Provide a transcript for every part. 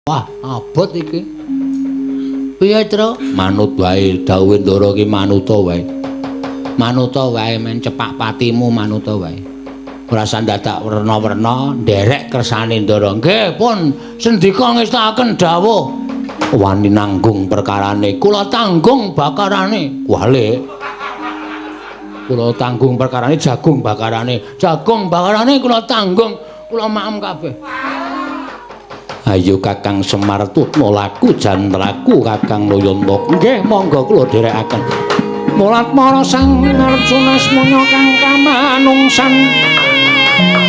Wah, abot iki. Piye, Tru? Manut wae dawuhe Ndara ki manuta wae. Manuta wae men cepak patimu manuta wae. Ora usah dadak werna-werna nderek kersane Ndara. Nggih, pun sendika ngestakaken dawuh. Wani nanggung perkarane, kula tanggung bakarane. Wale. Kula tanggung perkarane jagung bakarane. Jagung bakarane kula tanggung, kula maem kabeh. Ayo Kakang Semar tutma laku jantraku Kakang Loyonto. Nggih, monggo kula dherekaken. Mulat mara Sang Arjuna asmana kang kamanungsan.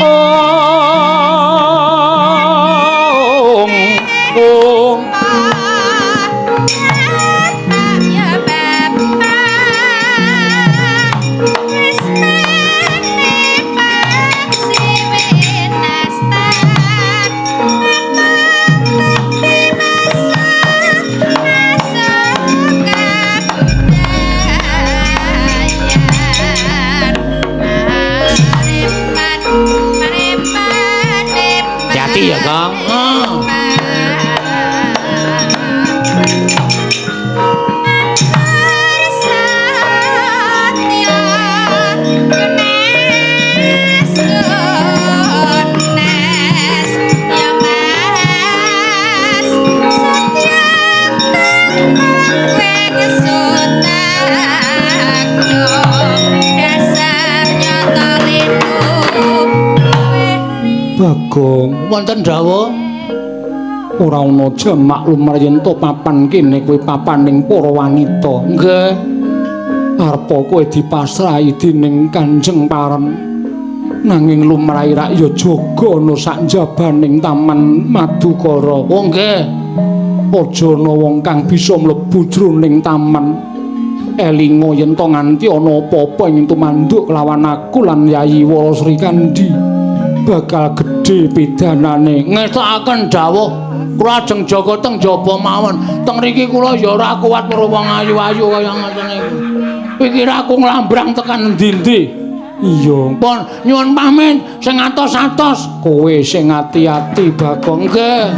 Om Om ya, Kang. Bagong, wonten dawuh ora ana jamak lumrah yen to papan kene kuwi papaning para wanita. Nggih. Arepa kowe dipasrahi dening Kanjeng Paren. Nanging lumrahe rak ya jaga ana sak njabaning Taman Madukara. Oh nggih. Aja ana wong kang bisa mlebu jroning taman. Elinga yen to nganti ana apa-apa ing tumanduk kelawan aku lan Yayi Wara Srikandhi. Bakal gedhe pidanane. Ngestokaken dawuh kula ajeng jaga teng jaba mawon. Teng mriki kula ya ora kuat karo wong ayu-ayu kaya ngoten niku. Pikir aku nglambrang tekan endi-endi. Iya, pun nyuwun pamit sing atos-atos. Kowe sing ati-ati Bagong. Nggih.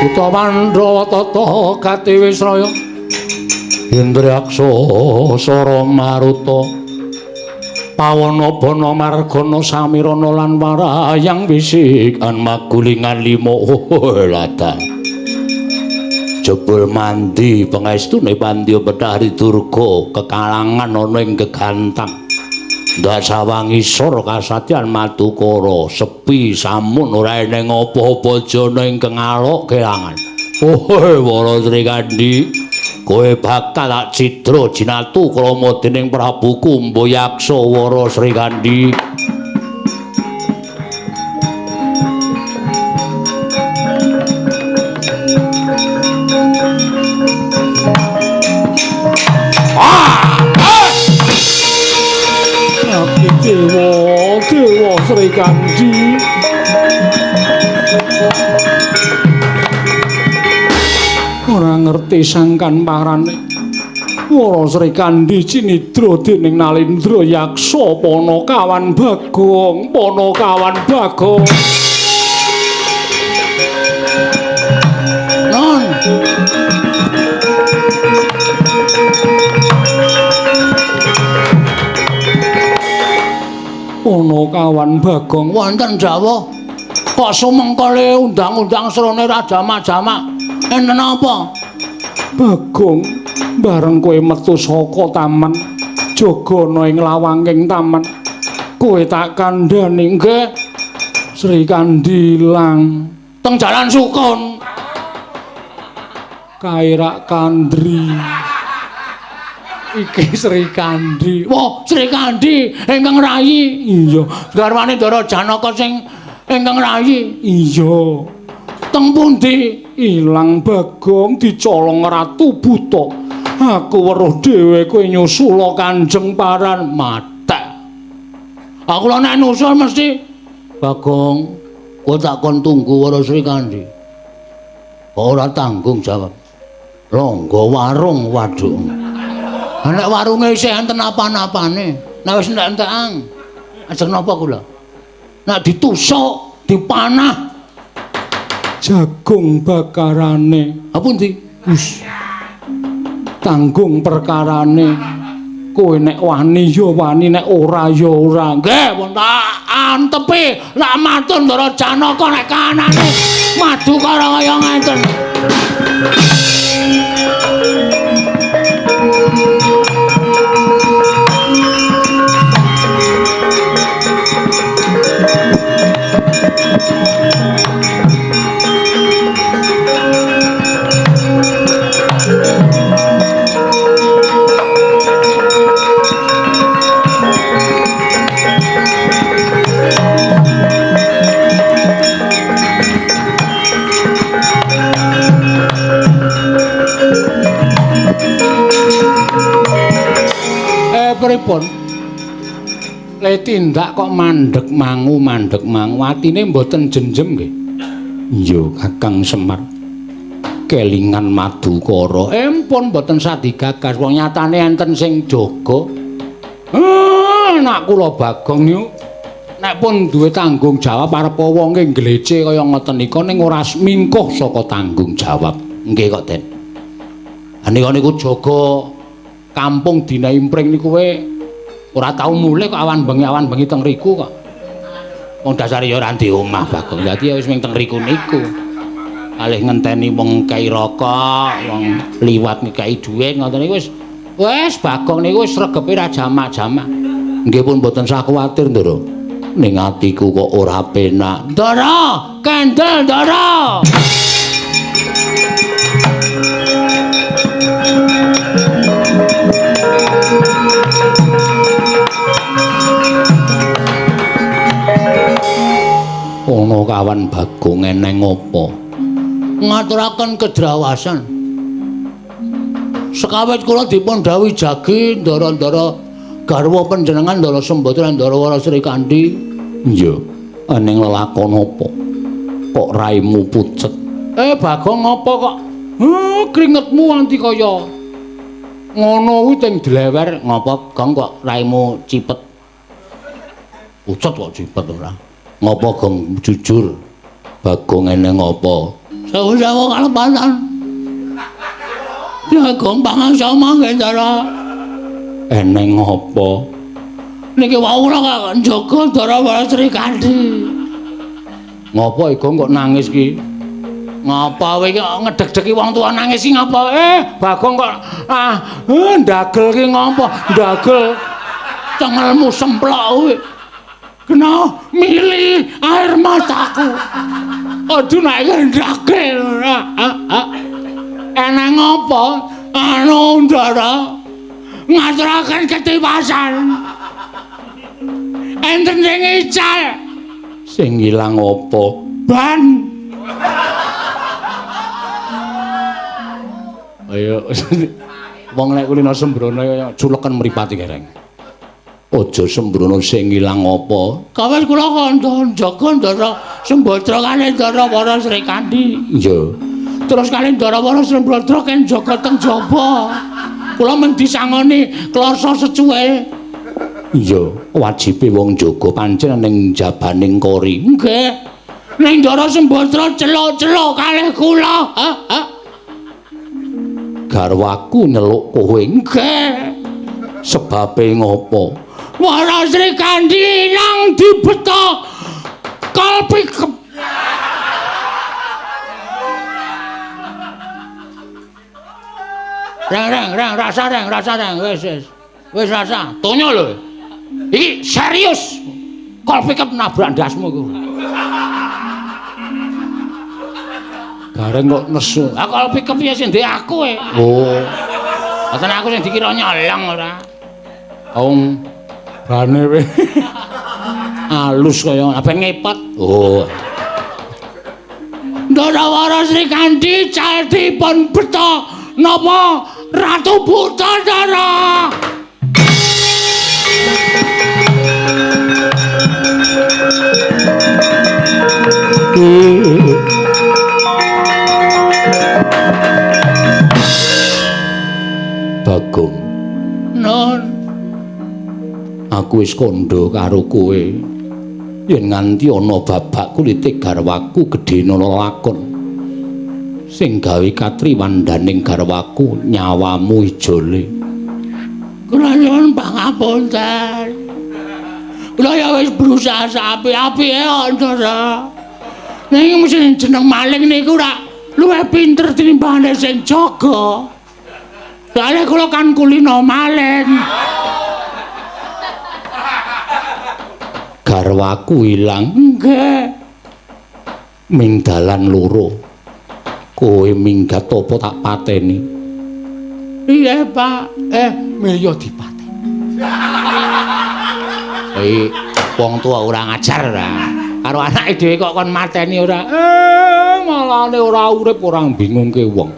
Utawa tata gati wisraya Indraksa Sara Maruta Pawana bana margana samirana lan warayang wisikan magulingan lima ladan. Jebul mandi pengestune Pandya Bethari Durga kekalangan ana ing gegantang. Ndasawangi sor kasatyan Madukara sepi samun ora eneng apa-apa jana ingkang alok kelangan. Oh Wara Srikandhi, kowe bakal tak cidra jinatu krama dening Prabu Kumbayaksa Wara Srikandhi. Dewa, Dewa Srikandhi. Ora ngerti sangkan parane. Wara Srikandhi cinidra dening Nalindra Yaksa Panakawan Bagong, Panakawan Bagong. Non. Panakawan Bagong wonten dawuh kok sumengkole undang-undang srone raja jamak. Enten apa? Bagong, bareng kowe metu saka taman, jaga ana ing lawanging taman. Kowe tak kandhani. Nggih. Srikandhi ilang teng jalan sukun. Kae rak kandri. Iki Srikandhi. Wah, Srikandhi ingkang rayi. Iya, garwane Ndara Janaka sing ingkang rayi. Iya. Teng pundi? Ilang Bagong dicolong Ratu Buta. Aku weruh dhewe kowe nyusula Kanjeng Paran matek. Aku lho nek nusul mesti Bagong, kowe tak kon tunggu Wara Srikandhi. Ora tanggung jawab. Longgo warung waduk. Nek warunge isih enten apa-apane. Nek wis entek-entekan. Ajeng napa kula? Nek ditusuk, dipanah jagung bakarane. Apa pundi? Wis. Tanggung perkarane. Kowe nek wani ya wani, nek ora ya ora. Nggih, pun tak antepi. Lak matur Ndara Janaka nek kanane Madukara kaya ngenten. Pripun? Le tindak kok mandeg mangu atine mboten jenjem nggih. Iya, Kakang Semar. Kelingan Madukara. Empun mboten sadigagas wong nyatane enten sing jaga. Anak kula Bagong niku nek pun duwe tanggung jawab arep wonge nglece kaya ngoten nika ning ora mingkuh saka tanggung jawab. Nggih kok, Den. Nika niku jaga kampung Dina Impring niku kowe ora tau mulih kok awan bengi teng riku kok. Wong dasare ya ora ndek omah Bagong. Dadi ya wis ming teng riku niku. Kalih ngenteni wong kei rokok, wong liwat ngekei dhuwit ngoten niku wis wis Bagong niku wis regepe ra jamak-jamak. Nggih pun mboten usah kuwatir, Ndara. Ning atiku kok ora penak. Ndara, kendel Ndara. Ana kawan Bagong eneng apa? Ngaturaken kedrawasan. Sekawit kula dipun dhawuhi jagi ndara-ndara garwa panjenengan Ndara Sembadra Ndara Wara Srikandhi. Iya, eneng lelakon apa? Kok raimu pucet? Bagong apa kok? Kringetmu anti kaya ngono kuwi teng dlewer. Ngapa Gong kok raimu cipet? Pucet kok cipet ora? Ngapa Gong jujur? Bagong eneng apa? Sewu-sewu kalepatan. Ya Gong pangasama nggih Ndara. Eneng apa? Niki wau kula kok njaga Ndara Wara Srikandhi. Ngapa Gong kok nangis ki? Ngapa kowe iki ngedeg-degi wong tuwa nangis ki ngapa? Bagong kok ndagel ki ngapa? Ndagel cengelmu semplok kowe. Kena mili air mataku. Aduh nek ndagel. Eneng apa? Anu Ndara ngaturaken ketiwasan. Enten sing ical. Sing ilang apa? Ban. Ayo wong nek kulino sembrono kaya culeken mripate kereng. Aja sembrono sing ilang apa? Kawis kula kandha njaga Ndara Sembadra kalih Ndara Wara Srikandhi. Iya. Terus kalih Ndara Wara Sembadra ken jaga teng jaba. Kula mung disangoni klasa secuil. Iya, wajibe wong jaga pancen ning jabaning kori. Nggih. Ning Ndara Sembadra celuk-celuk kalih kula. Garwaku nyeluk kowe. Nggih. Sebabe ngopo? Wara Srikandhi nang dibeto kalpi. Reng reng rasa reng rasa reng wis wis. Wis rasa. Tonyo lho. Iki serius. Kol pickup nabrak ndasmu iku. Gareng kok nesu. Ah kol pickup ya sing ndek aku e. Oh. Boten aku sing dikira nyolong ora. Wong bane we. Alus kaya ben ngepot. Oh. Ndara Srikandhi cal dipun beto napa Ratu Buta Ndara. Bagong. Non. Aku wis kandha karo kowe. Yen nganti ana babak kulite garwaku gedhene lakon. Sing gawe katriwandaning garwaku nyawamu ijole. Kula nyuwun pangapunten. Kula ya wis berusaha sapi-apike kok, Ndara. Ning sing jeneng maling niku rak luwih pinter tinimbangane sing jaga. Soale kula kan kulino maling. Garwaku ilang. Nggih. Ming dalan loro. Kowe minggat apa tak pateni? Iya, Pak. Milya dipateni. Wong tuwa ora ngajar ora. Karo anake dhewe kok kon mateni ora. Malane ora urip ora bingungke wong.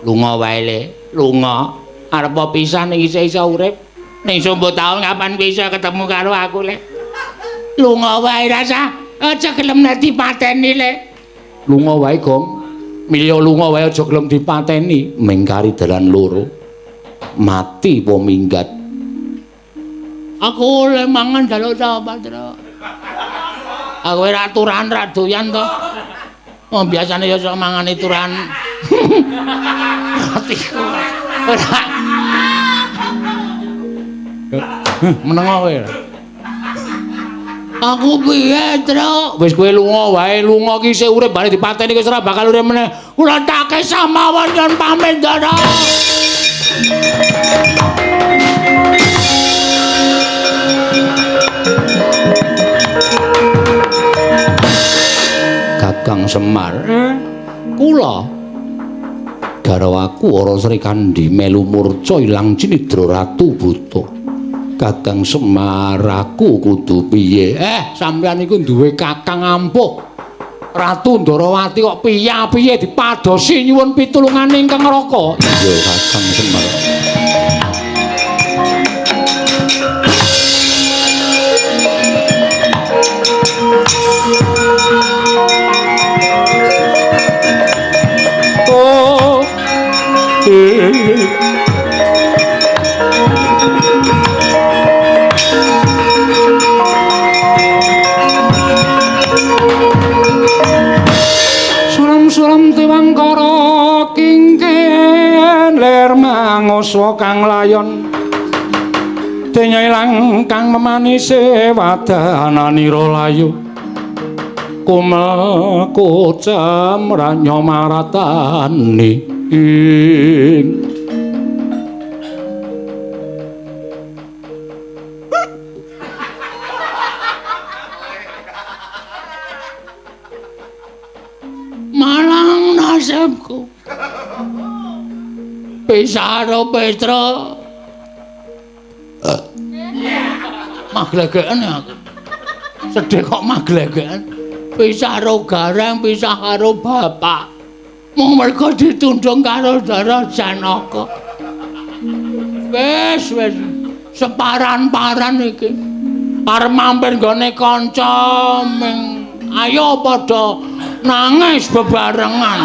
Lunga wae le, lunga. Arep pisan ning isih iso urip. Ning sombo taun kapan bisa ketemu karo aku le. Lunga wae rasa, aja gelem nek dipateni le. Lunga wae, Gong. Milya lunga wae aja gelem dipateni. Mingkari dalan loro. Mati apa minggat? Aku oleh mangan jaluk sapa, Tru? Aku ora turahan ra doyan to. Oh, biasane ya sok mangane turahan. Atiku. Ora. Menengo kowe. Aku piye, Tru? Wis kowe lunga wae, lunga ki isih urip bare dipateni wis ora bakal urip meneh. Kula tak kesah mawon nyuwun pamit, Ndara. Kakang Semar, kula garwaku Wara Srikandhi melu murca ilang cinidra Ratu Buta. Kakang Semar, aku kudu piye? Sampeyan iku duwe kakang ampuh. Ratu Ndarawati kok piye-piye dipadosi nyuwun pitulungane ingkang Raka. Iya, Kakang Semar. Oh. Suram-suram tiwangkara kingken lir manguswa kang layon denya ilang kang memanise wadananira layu kumel kucem ranya maratani ing malang nasibku. Pisaro Petra. Maglegeken aku. Sedih kok maglegeken. Pisah karo Gareng, pisah karo bapak. Mung mergo ditundung karo Ndara Janaka. Wis wis separan-paran iki. Arep mampir nggone kanca ming ayo padha nangis bebarengan.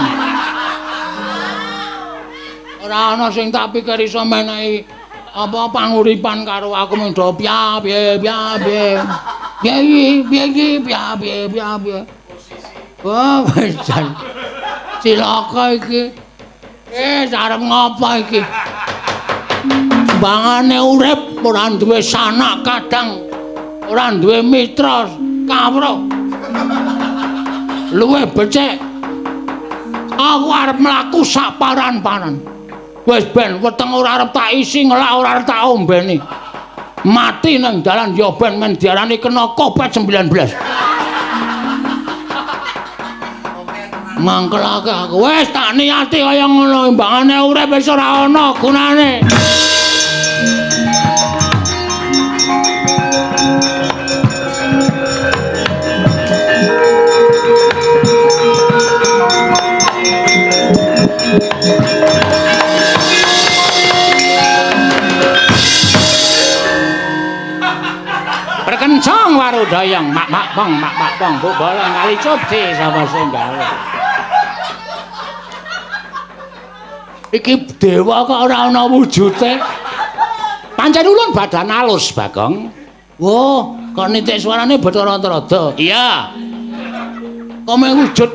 Ora ana sing tak pikir iso menehi apa panguripan karo aku mung do piye piye piye. Piye piye piye piye piye. Wah, wis jan. Cilaka iki. Arep ngopo iki? Bangane urip ora duwe sanak kadang, ora duwe mitra kawruh. Luwih becik aku arep mlaku sak paran-paran. Wis ben weteng ora arep tak isi, ngelak ora arep tak ombeni. Mati nang dalan ya ben men diarani kena Covid-19. Mangkelake aku. Wis tak niati kaya ngono, imbangane urip wis ora ana gunane. pong, mak mak pong, mak mak pong, bu bolong kali codi sapa sing gawe. Iki dewa kok ora ana wujute. Pancen ulun badan alus, Bagong. Wah, kok nitik suarane Bathara Antarada. Iya. Kok meh wujud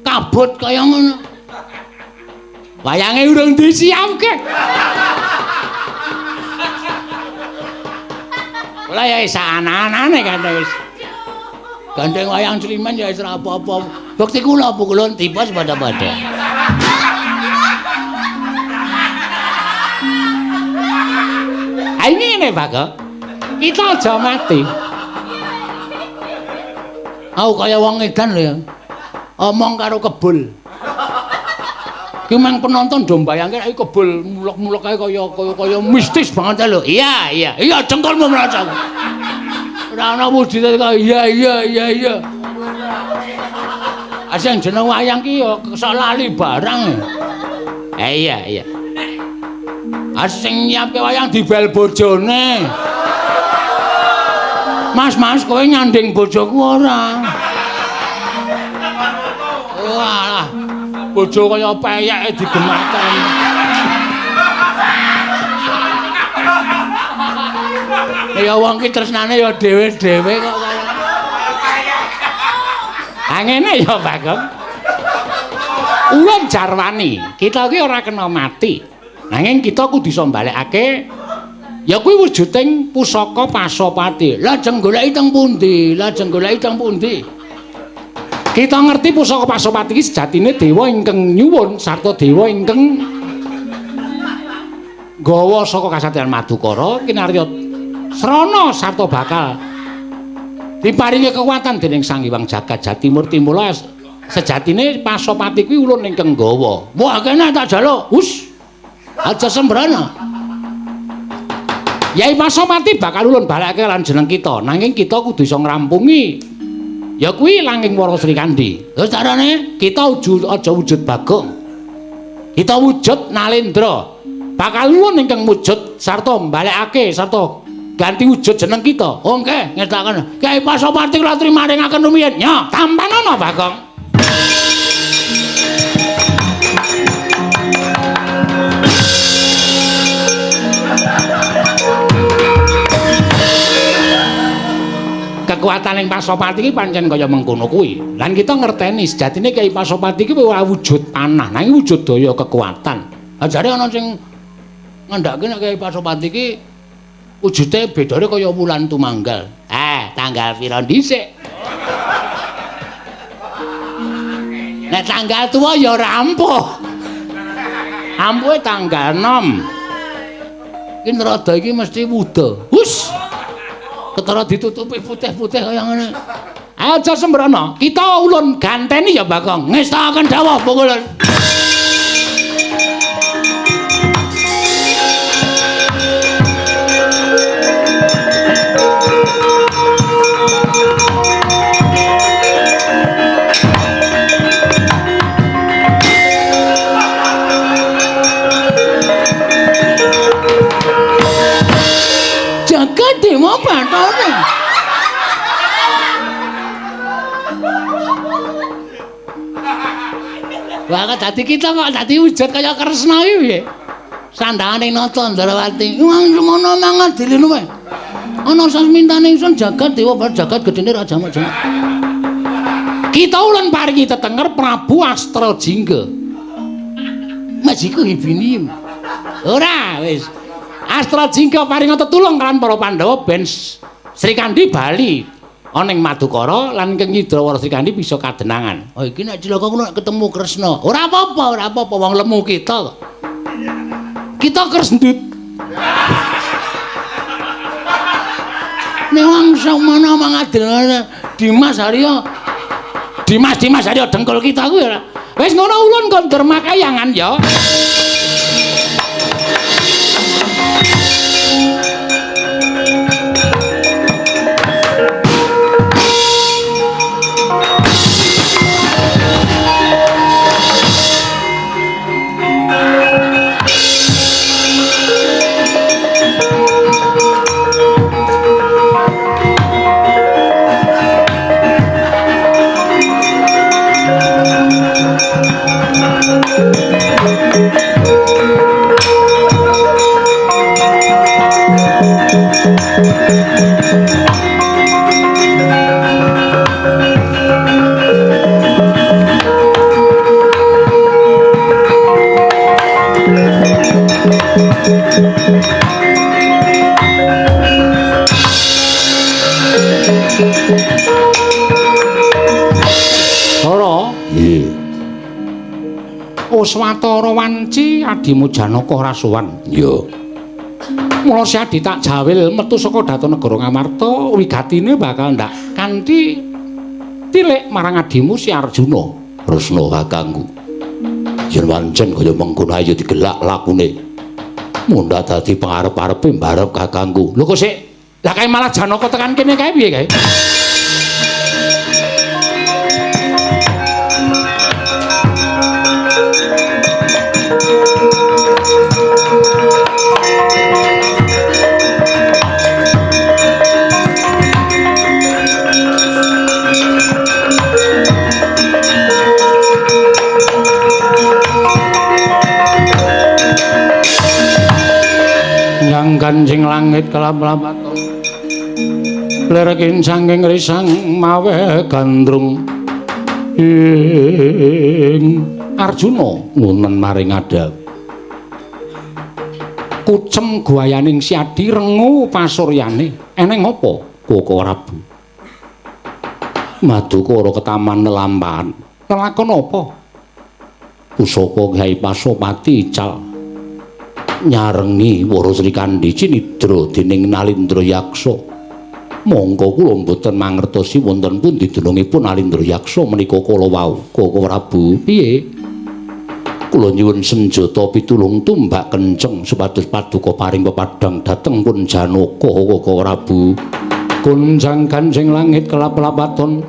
kabut kaya ngono. Wayange urung disiapke. Lah ya wis ana-anane kan wis. Gandeng wayang Climen ya wis ora apa-apa. Bukti kula pukulun tipes padha-padha. Ha ngene, Bagong. Kita aja mati. Aku kaya wong edan lho ya. Omong karo kebul. Ki mang penonton do mbayangke nek kebul mulek-mulek kae kaya mistis banget lho. Iya, iya. Iya dengkulmu mrocok. Ora ana wujude kaya iya iya iya iya. Asing jeneng wayang ki ya kesok lali barang. Iya iya. Asing nyiapke wayang dibel bojone. Mas, mas, kowe nyanding bojoku ora? Walah, bojo kaya peyeke digemateni. Ya wong ki tresnane ya dhewe-dhewe kok kaya. Ha ngene ya, Bagong. Ulun jarwani, kita ki ora kena mati. Nanging kita kudu iso mbalekake ya kuwi wujuding pusaka Pasopati. Lajeng goleki teng pundi? Lajeng goleki teng pundi? Kita ngerti pusaka Pasopati iki sejatine dewa ingkang nyuwun sarta dewa ingkang nggawa saka kasatriyan Madukara kinarya srana sarta bakal diparingi kekuatan dening Sang Hyang Jagat Jatimurti. Mula sejatine Pasopati kuwi ulun ingkang nggawa. Wah, kene tak jaluk. Hus. Aja sembrana. Yai Pasopati bakal ulun balekake lan jeneng kita. Nanging kita kudu iso ngrampungi. Ya kuwi langing Wara Srikandhi. Terus carane kita aja wujud Bagong. Kita wujud Nalendra. Bakal ulun ingkang wujud sarta mbalekake sarta ganti wujud jeneng kita. Oh nggih, ngestakaken. Kyai Pasopati kula trimaringaken rumiyin. Ya, tampanana Bagong. Kekuatan ing Pasopati iki pancen kaya mengkono kuwi. Lan kita ngerteni sejatine Kyai Pasopati iki ora wujud panah, nanging wujud daya kekuatan. Jare ana sing ngandhake nek Kyai Pasopati iki wujude bedane kaya wulan tumanggal. Tanggal pira dhisik? Nek tanggal tuwa ya ora ampuh. Ampuhe tanggal 6. Iki nerada iki mesti wuda. Hus. Ketara ditutupi putih-putih kaya ngene. Aja sembrana, kita ulun ganteni ya Bagong. Ngestakaken dawuh pukulun. Jagat Dewa Bathara. Wah, kok dadi kita kok dadi wujud kaya Kresna iki piye? Sandangane nata Ndrawati. Wong semono mangadili luwe. Ana sasmintane ingsun jagat Dewa Bathara jagat gedene Raja Majapahit. Kita ulun paringi tetenger Prabu Astrajingga. Majiku hibini. Ora wis. Astrajingga paringa tetulung kan para Pandhawa ben Srikandhi bali ana ing Madukara lan ingkang nyidra Wara Srikandhi bisa kadenangan. Oh iki nek cilaka ngono ketemu Kresna. Ora apa-apa, ora apa-apa wong lemu kita kok. Kita kresndut. Nek wong semana mangadil Dimas Haryo. Dimas Haryo dengkul kita kuwi ora. Wis ngono ulun kon dermakayangan ya. Uswatara wanci adimu Janaka ora sowan. Iya. Mula si Adi tak jawil metu saka Daton Negara Ngamarta, wigatine bakal ndak kanthi tilik marang adimu si Arjuna. Kresna kakangku. Yen wancen kaya mengkono ayo digelak lakune. Mundha dadi pangarep-arepe mbarep kakangku. Lho kok sik, lah kae malah Janaka tekan kene kae piye kae? Kanjeng langit kelap-lapaton lir saking risang mawe gandrung ing Arjuna ngunen maring adhap. Kucem guayaning si Adi rengu pasuryane. Eneng apa Koko Prabu? Maduka ora ketaman lelampahan. Lelakon apa? Pusaka Kyai Pasopati ical nyarengi Wara Srikandhi cinidra dening Nalindra Yaksa. Mongko kula mboten mangertosi wonten pundi dunungipun Nalindra Yaksa menika kala wau. Koko Prabu, piye? Kula nyuwun senjata pitulung tumbak kenceng supados paduka paring pepadhang dhateng pun Janaka. Koko Prabu. Gonjang ganjing langit kelap-lapaton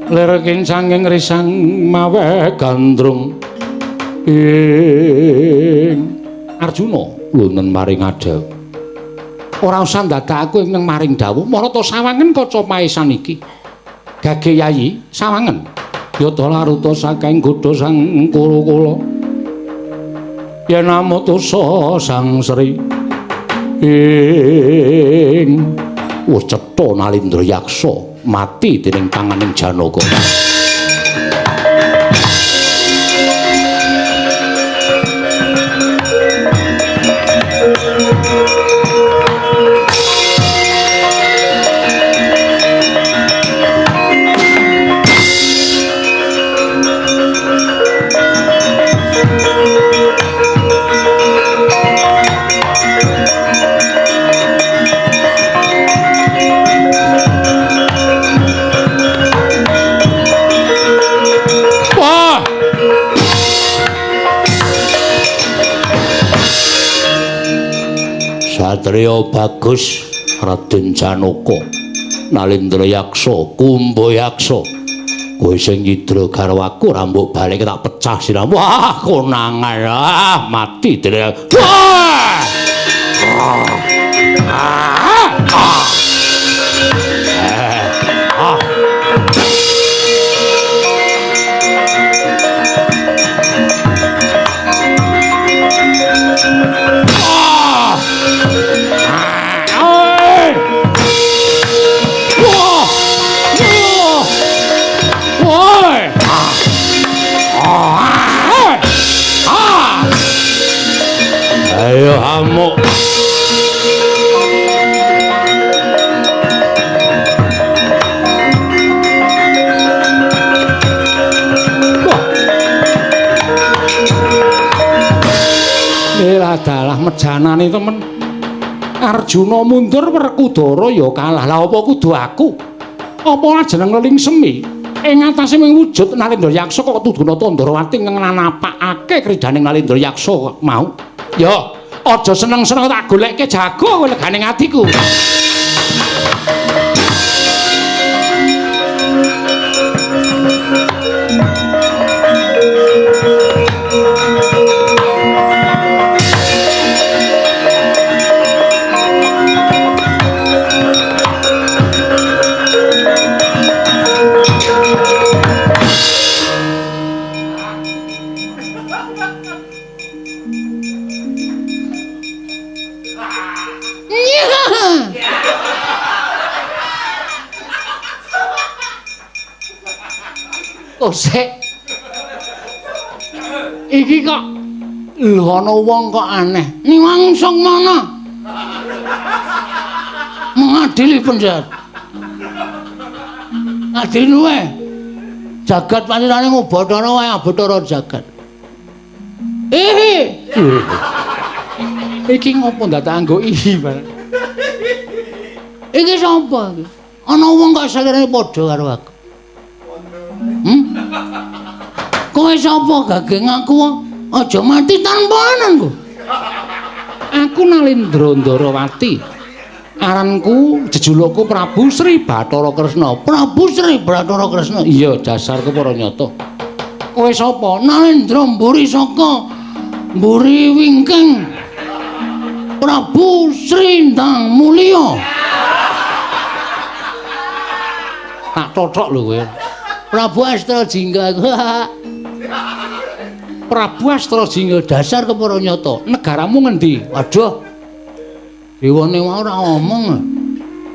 lir saking risang mawe gandrung ing Arjuna lunen maring adhap. Ora usah ndadak aku ing maring dawuh, marata sawangen kaca paesan iki. Gage Yayi, sawangen. Yata laruta saking godha sang Kuru-kula. Yen amutusa sang Sri ing wis cetha Nalindra Yaksa mati dening tanganing Janaka. Satria bagus Raden Janaka, Nalindra Yaksa, Kumba Yaksa. Kowe sing nyidra garwaku ora mbok balik tak pecah sirahmu. Wah, konangan. Ah, mati dene. Wah! Ah! Ah! Ah! Ayo amuk. Dalah mejanane temen. Arjuna mundur, Werkudara ya kalah. Lah apa kudu aku? Apa jeneng Leling Semi? Ing atase ming wujud Nalindra Yaksa kok tuduna Tandrawati ngnanapakake kridaning Nalindra Yaksa mau. Ya, aja seneng-seneng tak golekke jago kowe legane atiku. Sik. Iki kok lho ana wong kok aneh. Niwang Sukmana. Mengadili penjahat. Adil luwe. Jagat panjenengane ngubathara wae Bathara jagat. Eh. Iki ngopo ndadak anggo iki barang. Iki sapa iki? Ana wong kok selirane padha karo aku. Kowe sapa gage ngaku aja mati tanpa ananku. Aku Nalendra Ndarawati. Aranku jejulukku Prabu Sri Bathara Kresna. Prabu Sri Bathara Kresna. Iya, dasarku para nyata. Kowe sapa? Nalendra mburi saka mburi wingking. Prabu Sri Ndang Mulya. Tak tothok lho kowe. Prabu Astra Jingga aku. Prabu Astra Jingga dasar kepara nyata. Negaramu ngendi? Waduh. Dewane wae ora ngomong.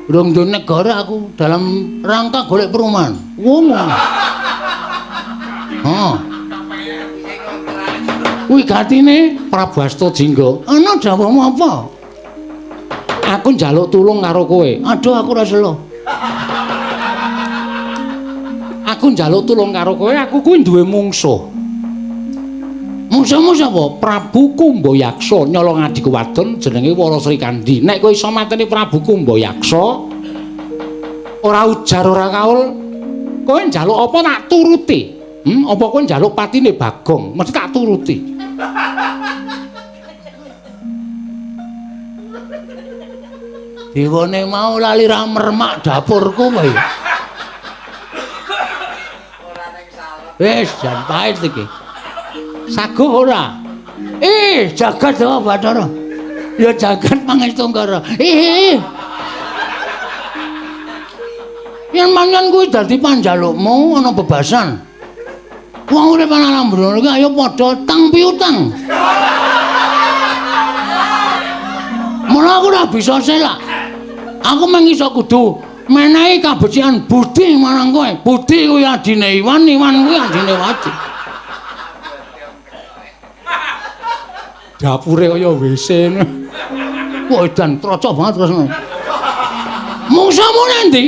Durung duwe negara aku dalam rangka golek perumahan. Wong. Heeh. Kuwi gatine Prabu Astra Jingga. Ana dawuhmu apa? Aku njaluk tulung karo kowe. Aduh aku ora selo. Aku njaluk tulung karo kowe, aku kuwi duwe mungsuh. Mungsuhmu sapa? Prabu Kumbayaksa nyolong adhiku wadon jenenge Wara Srikandhi. Nek kowe iso mateni Prabu Kumbayaksa, ora ujar ora kaul, kowe njaluk apa tak turuti. Apa kowe njaluk patine Bagong, mesti tak turuti. Dewane mau lali ra mermak dapurku kowe. Wis jan pahit iki. Saguh ora? Jagat Dewa Bathara. Ya jagat Pangestu Ngara. Yen mangan kuwi dadi panjalukmu ana bebasan. Wong urip ana lambrono iki ayo padha tang piutang. Mula aku ora bisa selak. Aku mung iso kudu menehi kabecikan budi marang kowe. Budi kuwi adine Iwan, Iwan kuwi adine Wati. Dapure kaya WC. Wah, edan trocok banget terus. Mungsuhmu nang ndi?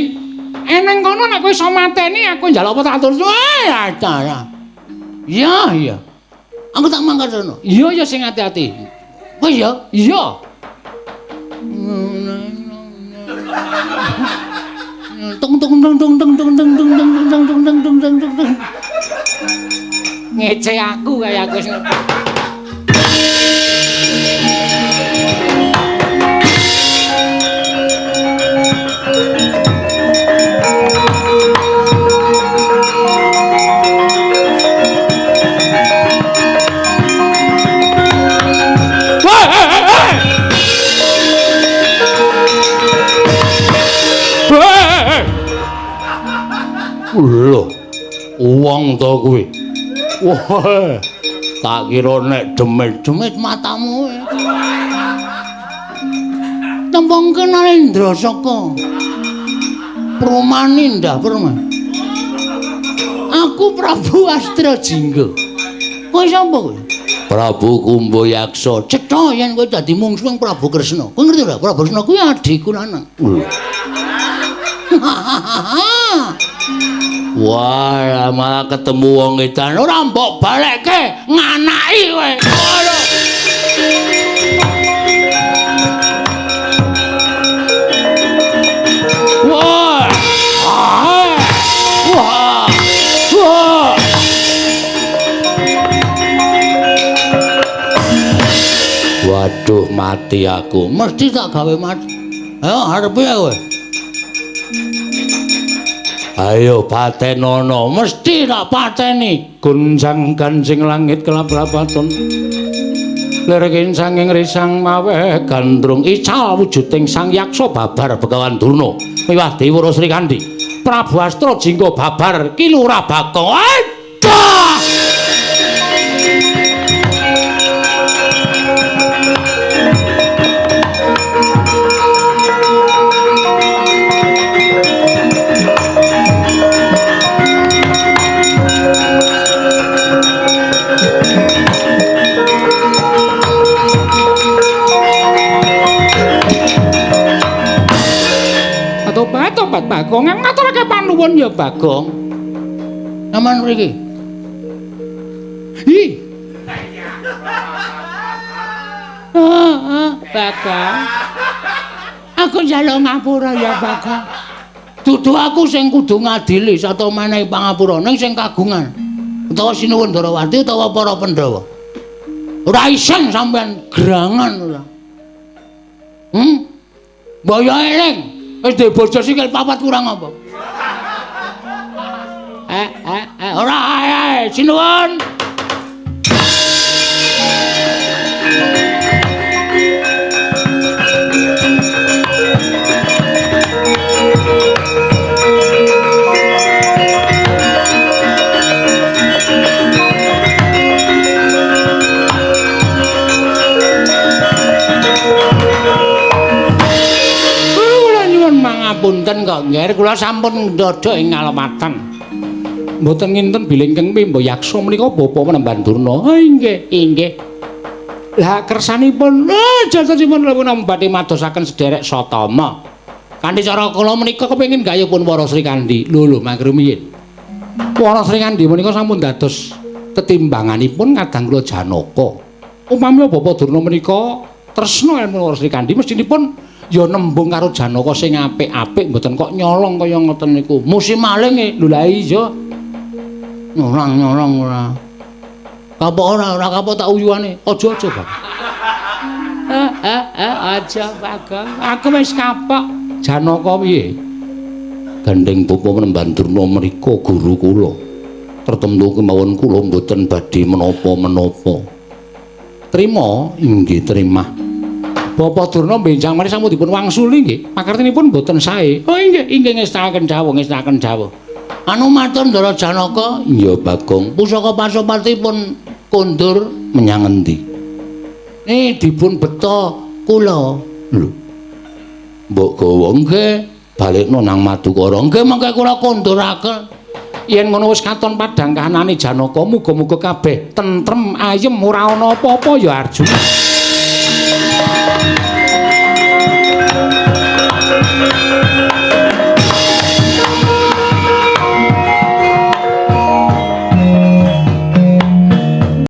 Eneng kono nek kowe iso mateni aku njaluk apa tak turuti. Iya, iya. Aku tak mangkat sono. Iya, ya sing ati-ati. Wis ya? Iya. Tung tung tung tung tung tung tung tung tung tung tung tung tung tung tung tung. Ngece aku kaya aku sing. Lho, wong to kuwi. Wah, tak kira nek demit-demit matamu. Tembung Nalendra saka Perumahan Indah Perma. Aku Prabu Astra Jingga. Kowe sapa kowe? Prabu Kumbayaksa. Cetha yen kowe dadi mungsuh Prabu Kresna. Kowe ngerti ora? Prabu Kresna kuwi adhiku lanang. Wah, malah ketemu wong edan ora mbok balekke, nganaki kowe. Wah. Wah. Wah. Waduh, mati aku. Mesti tak gawe mati. Ayo arepe kowe. Ayo patenono, mesti tak pateni. Gonjang ganjing langit kelap-lapaton. Lirikin sanging risang maweh gandrung ical wujuding Sang Yaksa babar Begawan Durna miwah Dewi Wara Srikandhi. Prabu Astra Jingga babar Ki Lurah Bagong. Aduh! Tobat Bagong, ngaturake panuwun ya Bagong. Sampeyan mriki. Hi. Bagong. Aku njaluk ngapura ya, Bagong. Dudu aku sing kudu ngadili sata menehi pangapura ning sing kagungan. Utawa Sinuwun Ndarawati utawa para Pandhawa. Ora iseng sampean gerangan ora. Mbaya eling, wis duwe bojo sikil papat kurang apa? Ora ae, sinuwun. Punten kok nggih kula sampun ndodhok ing ngalematan. Mboten nginten bilih ingkang pimbo yaksa menika bapa Penemban Durna. Oh inggih, inggih. Lah kersanipun jatosipun kula badhe madosaken sederek Satama. Kanthi cara kula menika kepengin gayuhipun Wara Srikandhi. Lho lho mangke rumiyin. Wara Srikandhi menika sampun dados tetimbanganipun kadang kula Janaka. Upami Bapak Durna menika tresna ilmu Wara Srikandhi mestinipun ya nembung karo Janaka sing apik-apik mboten kok nyolong kaya ngoten niku. Musim maling e. Lho lah iya. Nyolong-nyolong ora. Kapok ora, ora kapok tak uyuane. Aja-aja, Bang. Aja, Bagong. Aku wis kapok. Janaka piye? Gandeng Bapa Penemban Durna menika guru kula. Tertemtu kemawon kula mboten badhe menapa-menapa. Trima? Inggih, terima. Bapak Durna benjang mari sampun dipun wangsuli nggih. Pakartinipun mboten sae. Oh inggih, inggih ngestakaken dawuh, ngestakaken dawuh. Anu matur Ndara Janaka? Iya, Bagong. Pusaka Pasopatipun kondur menyang endi? Dipun beta kula. Lho. Mbok gawa nggih, balekno nang Madukara. Nggih, mangke kula konduraken. Yen ngono wis katon padhang kahanane Janaka, muga-muga kabeh tentrem ayem ora ana apa-apa ya Arjuna.